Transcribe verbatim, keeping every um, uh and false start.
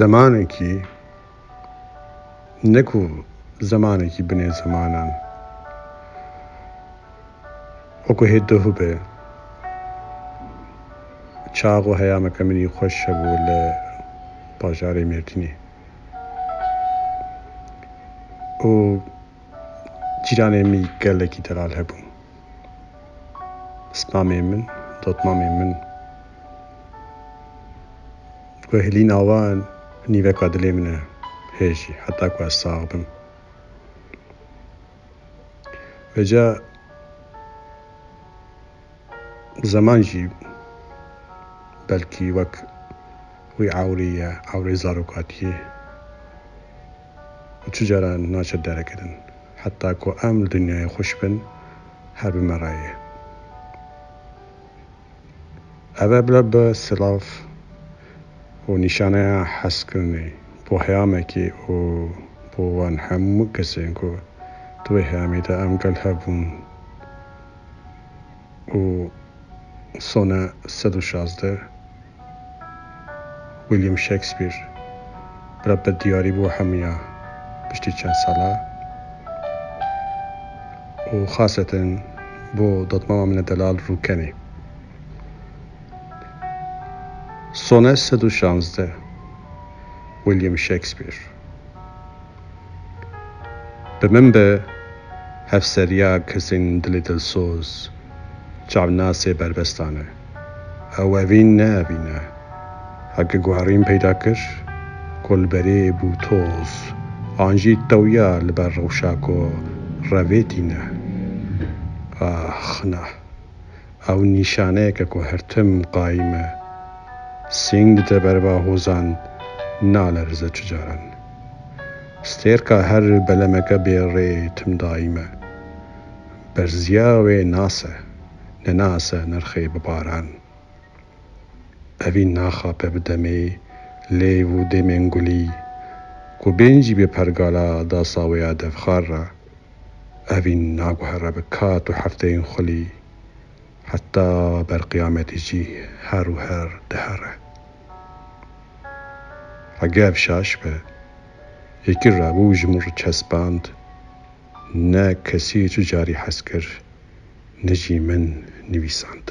Zemanekî, ne ku zemanekî binê zemanan, wekû hê duh be, çax û heyameke min î xweş hebû li bajarê Mêrdînê. Û cîranê min gelekî delal hebûn. Pismamê min, dotmamê min. Guhilîna wan nîveka dilê min e hê jî, heta ku ez sax bim. Vêca zeman jî belkî wek wî ewrî ye, ewrê zarokatiyê. Û çi caran naçe derekirin, heta ku em li dinyayê xweş bin, her bi me re ye. Ev e bila bi silav û nîşaneya hezkirinê bo heyamekê û bo wan hemû kesên ku di wê heyamê de em gel hev bûn û sone sed û şazdeh William Shakespeare bila bi diyarî bo hemiya piştî çend sala û xaseten bo dotmama min e delal Rûkenê. Sone sed û şazdeh William Shakespeare. Bi min be hevseriya kesên dilê dilsoz, çavnasê berbestan e. Ew evîn ne evîn e. Heke guherîn peyda kir, ku li berê bû toz, an jî tewiya li ber rewşa ku revêtîne. Ax na. Ew nîşaneyeke ku her tim qayîm e. Sîng dide berba hozan, nalerze çi caran. Stêrka her belemeke bê rê tim daîm e. Berziya wê nas e, ne nas e nirxê bi baran. Evîn naxape bi demê lêv û dêmên gulî, ku bên jî bi pergala dasa wê ya devxar re. Evîn naguhere bi kat û hefteyên xulî, heta ber qiyametê jî her û her dihere. Hege ev şaş be, yekî rabû ji min re çespand, ne kesî tu carî hez kir, ne jî min nivîsand.